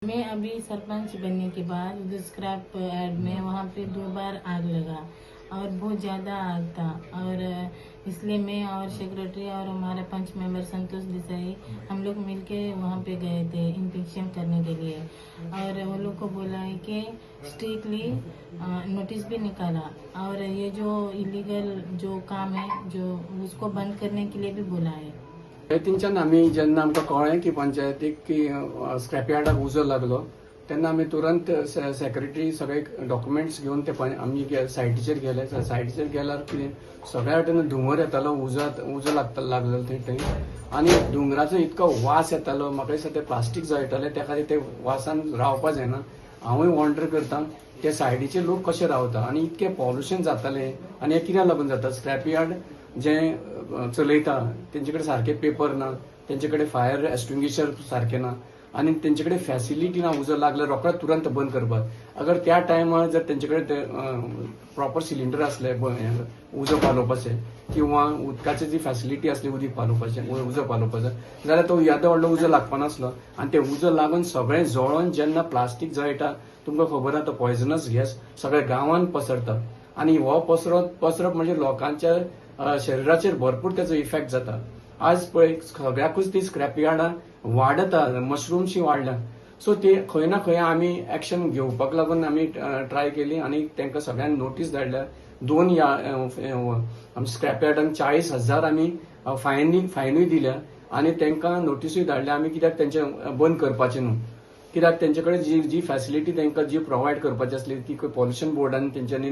मैं अभी सरपंच बनने के बाद उधर स्क्रैप यार्ड में वहाँ पे 2 बार आग लगा और बहुत ज़्यादा आग था और इसलिए मैं और सेक्रेटरी और हमारे पंच मेंबर संतोष देसाई हम लोग मिलके वहाँ पे गए थे इंस्पेक्शन करने के लिए और वो लोग को बोला है कि स्ट्रिक्टली नोटिस भी निकाला और ये जो इलीगल जो काम है जो उसको बंद करने के लिए भी बोला है। पंचायतींच्यान आमी जेन्ना आमकां कळ्ळें की पंचायतीक की स्क्रॅप यार्डाक उजो लागलो तेन्ना आमी तुरंत सेक्रेटरी सगळे डॉक्युमेंट्स घेवन ते आमी सायटीचेर गेले। सायटीचेर गेल्यार कितें सगळ्या वाटेन धुंवर येतालो, उजो लागता लागलेलो थंय थंय आनी धुंवराचो इतको वास येतालो, म्हाका दिसता ते प्लास्टीक जळटाले त्या खातीर ते वासान रावपा जायना। हांवूय वॉन्डर करता ते सायडीचे लोक कशे रावता आनी इतकें पॉल्युशन जातालें आनी हें कित्याक लागून जाता। स्क्रॅप यार्ड जे चलयता तेंचे कडेन सारके पेपर ना, तेंचे कडेन फायर एक्सटिंग्विशर सारकें ना आनी तेंचे कडेन फॅसिलिटी ना। उजो लागल्यार रोखडो तुरंत बंद करपाक। अगर त्या टायमार जर तेंचे कडेन ते प्रॉपर सिलिंडर आसले उजो पालोवपाचे किंवा उदकाची जी फॅसिलिटी आसली उदीक पालोवपाचें, उजो पालोवपाचो जाल्यार तो येदो व्हडलो उजो लागपा नासलो आनी ते उजो लागून सगळें जळोन जेन्ना प्लास्टीक जळटा तुमकां खबर आहा तो पॉयझनस गॅस सगळ्या गांवांत पसरता आनी हो पसरप म्हणजे लोकांच्या शरीराचेर भरपूर त्याचो इफेक्ट जाता। आज पळय सगळ्याकूच ती स्क्रॅप यार्डां वाडता, मशरूमशी वाडल्या। सो ते खंय ना खंय आमी एक्शन घेवपाक लागून आमी ट्राय केली आनी तांकां सगळ्यांक नोटीस धाडल्या। दोन आमी स्क्रॅप यार्डान 40,000 आमी फायनूय दिल्या आनी तांकां नोटिसूय धाडल्या आमी कित्याक तेंचे बंद करपाचें न्हू, कित्याक तेंचे कडेन जी जी फॅसिलिटी तांकां जी प्रोवायड करपाची आसली ती पॉल्युशन बोर्डान तेंच्यांनी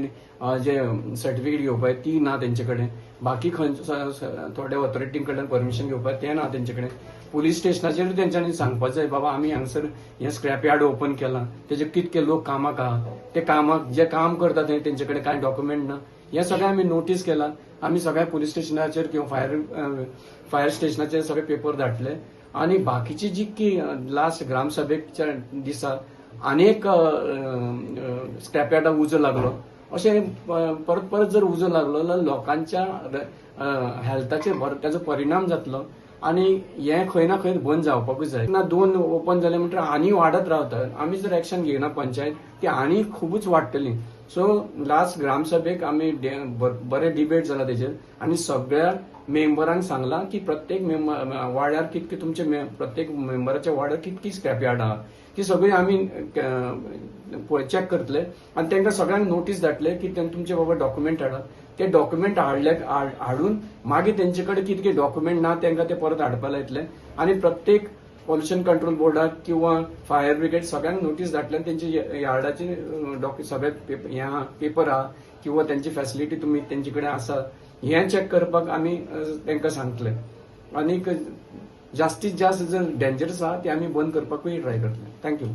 जे सर्टिफिकेट घेवपाक ती ना तेंचे कडेन, बाकी खंयच्या थोड्या ऑथॉरिटी कडल्यान परमिशन घेवपाक तें ना तेंचे कडेन। पुलीस स्टेशनाचेर तेंच्यांनी सांगपाक जाय बाबा आमी हांगसर हें स्क्रॅप यार्ड ओपन केलां, तेजे कितके लोक कामाक आहा, ते कामाक जे काम करता ते तेंचे कडेन कांय डॉक्युमेंट ना, हें सगळें आमी नोटीस केलां। आमी सगळ्या पुलीस स्टेशनाचेर किंवा फायर स्टेशनाचेर सगळे पेपर धाडले आनी बाकीची जी की लास्ट ग्रामसभेच्या दिसा आनी एक स्क्रॅप यार्डाक उजो लागलो, अशें परत परत जर उजो लागलो जाल्यार लोकांच्या हेल्थाचेर ताजो परिणाम जातलो आनी हें खंय ना खंय बंद जावपाकूच जाय। ना 2 ओपन जाले म्हणटकीर आनी वाडत रावता, आमी जर एक्शन घेयना पंचायत ती आनी खुबूच वाडटली। सो लास्ट ग्रामसभेक आमी बरें डिबेट जाला तेजेर आनी सगळ्या मेंबरांक सांगलां की प्रत्येक वाड्यार कितके तुमचे प्रत्येक मेंबराच्या वाड्यार कितकी स्क्रॅप यार्ड आहा ती सगळी आमी चॅक करतले आनी तांकां सगळ्यांक नोटीस धाडटले की तुमचे बाबा डॉक्युमेंट हाडात। ते डॉक्युमेंट हाडून मागीर तेंचे कडेन कितके डॉक्युमेंट ना तांकां ते परत हाडपा लायतले आनी प्रत्येक पॉल्युशन कंट्रोल बोर्डाक किंवा फायर ब्रिगेड सगळ्यांक नोटीस धाडटले आनी तेंचे यार्डाचे सगळे हें आहा, पेपर आहा किंवा तेंची फॅसिलिटी तुमी तेंचे कडेन आसा हें चॅक करपाक आमी तांकां सांगतले आनीक जास्तीत जास्त जर डेंजरस आहा ते आमी बंद करपाकूय ट्राय करतले। Thank you.